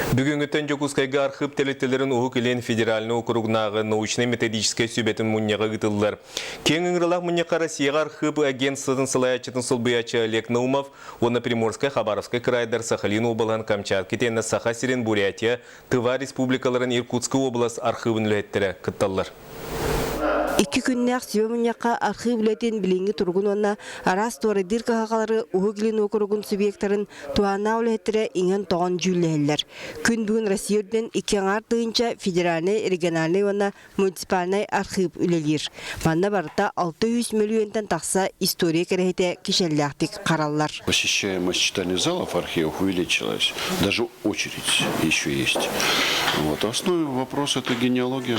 Бүгүҥҥүттэн Дьокуускайга архыып тэрилтэлэрин Уһук Илин федеральнай округнааҕы научнай-методическай сүбэтин мунньаҕа ыытыллар. Киэҥ ыҥырыылаах мунньахха Россияҕа архыып агентствотын салайааччытын солбуйааччы Олег Наумов уонна Приморскай, Хабаровскай кыраайдар Сахалин уобалаһын Камчатка итиэннэ Саха сирин Бурятия, Тыва республикаларын Иркутскай уобалас архыыбын үлэһиттэрэ кытталлар. Икки күннээх сүбэ мунньахха архыып үлэтин билиҥҥи туругун уонна араас туорайдыыр кыһалҕалары Уһук Илин уокуругун субъектарын туһааннаах үлэһиттэрэ иҥэн-тоҕон дьүүллэһэллэр. Күн бүгүн Россия үрдүнэн икки аҥаар тыһыынча федеральнай, региональнай уонна муниципальнай архыып үлэлиир. Манна барыта 600 мөлүйүөнтэн тахса история кэрэһитэ кичэллээхтик хараллар. Посещаемость читальных залов архивов увеличилась. Даже очередь еще есть. Вот. Основной вопрос – это генеалогия.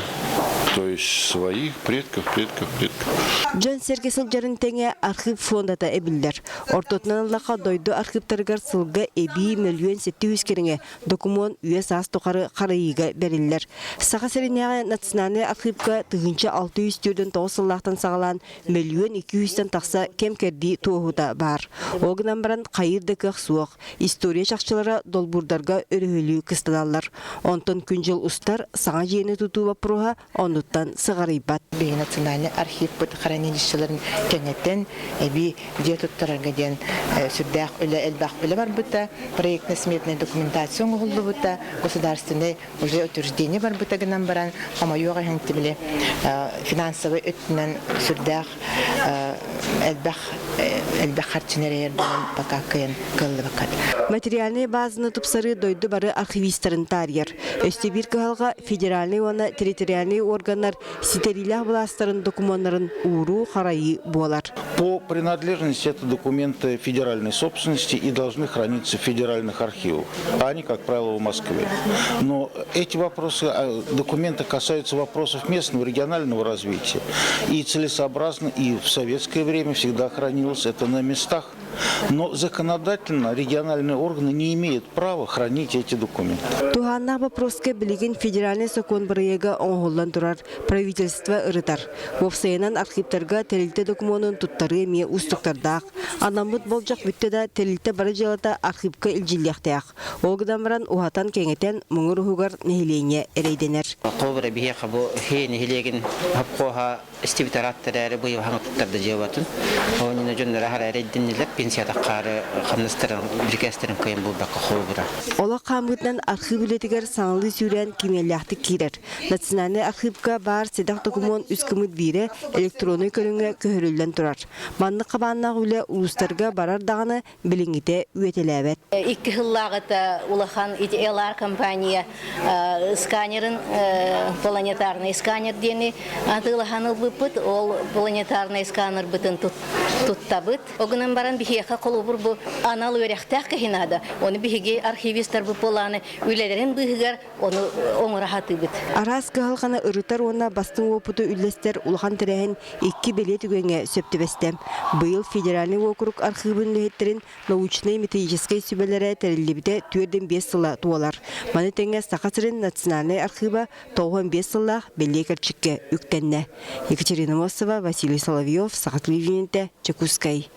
То есть своих предков, предков, предков. Дьон-сэргэ сылдьарын тэҥэ архыып фондата эбиллэр. Ортотунан ыллахха дойду архыыптарыгар сылга эбии мөлүйүөн 700 кэриҥэ докумуон үйэ-саас тухары харайыыга бэриллэр. Саха сиринээҕи национальнай архыыпка 1649 сыллаахтан саҕалаан мөлүйүөн 200-тэн тахса кэм-кэрдии туоһута баар. Ол гынан баран хайыыр да кыах суох. История чахчылара долбуурдарга өрөһөлүү кыстаналлар. Онтон күн-дьыл устар, саҥа дьиэни тутуу боппуруоһа оннуттан сыҕарыйбат. Биһиги национальнай архивпыт хранилищеларын кэҥэтэн, эбии дьиэ туттарарга диэн сүрдээх үлэ элбэх үлэ барбыта, проектно-сметная документация оҥоһуллубута, государственнай уже утверждение барбыта гынан баран, хомойуох иһин били финансовый өттүнэн сүрдээх элбэх элбэх харчыны эрэйэр буолан пока кыайан кыаллыбакка. Материальнай базаны тупсарыы дойду бары архивистарын таарыйар. Өссө биир кыһалҕа федеральнай уонна территориальнай органнар ситэриилээх былаастарын докумуоннарын ууруу-харайыы буолар. По принадлежности это документы федеральной собственности и должны храниться в федеральных архивах, а они, как правило, в Москве. Но эти вопросы, документы касаются вопросов местного, регионального развития. И целесообразно, и в советское время всегда хранилось это на местах. Но законодательно региональные органы не имеют права хранить эти документы. Туһааннаах боппуруоска билигин федеральнай сокуон бырайыага оҥоһуллан турар, правительство ырытар. Уопсайынан архивтарга тэрилтэ докумуонун туттарыы эмиэ уустуктардаах. Анаммыт болдьох бүттэ да тэрилтэ бары дьыалата архивка илдьиллиэхтээх. Ол гынан баран уһатан-кэҥэтэн муҥур уһугар нэһилиэнньэ эрэйдэнэр. Холобура биһиэхэ бу хи нэһилиэгин хопкуоһа истибит арааттар эрээри быйыл хаҥатыттар да дьыалатын. Онно дьонноро хара эрэйдэннилэр, пенсия таххаары хамнастарын, бирикээстэрин кыайан булбакка холобура. Олох хаамыытынан архыып үлэтигэр саҥалыы сүүрээн кимиэллээхтик киирэр. Национальнай архыыпка баар сэдэх докумуон үс кымыт биирэ электроннай көрүҥҥэ көһөрүллэн турар. Маннык хабааннаах үлэ улуустарга барар даҕаны билиҥҥитэ үөтэлээбэт. Икки сыллааҕыта улахан ити LR компания сканерын планетарный сканер диэни атыылаһан ылбыппыт. Ол планетарный сканербытын туттабыт. Ол гынан баран биһиэхэ холобур бу анал үөрэхтээх киһи наада. Ону биһиги архивистарбыт буолааны үлэлэрин быыһыгар ону оҥоро сатыыбыт. Араас кыһалҕаны ырытар уонна бастыҥ уопуту үллэстэр улахан тэрээһин икки бэлиэ түгэҥҥэ сөп түбэстэ. Быйыл федеральнай уокурук архыыбын үлэһиттэрин научнай-методическай сүбэлэрэ тэриллибитэ 45 сыла туолар. Маны тэҥэ Саха сирин национальнай архыыба 95 сыллаах бэлиэ кэрчиккэ үктэннэ. Екатерина Мосова, Василий Соловьев, Саха телевидениетэ, Дьокуускай.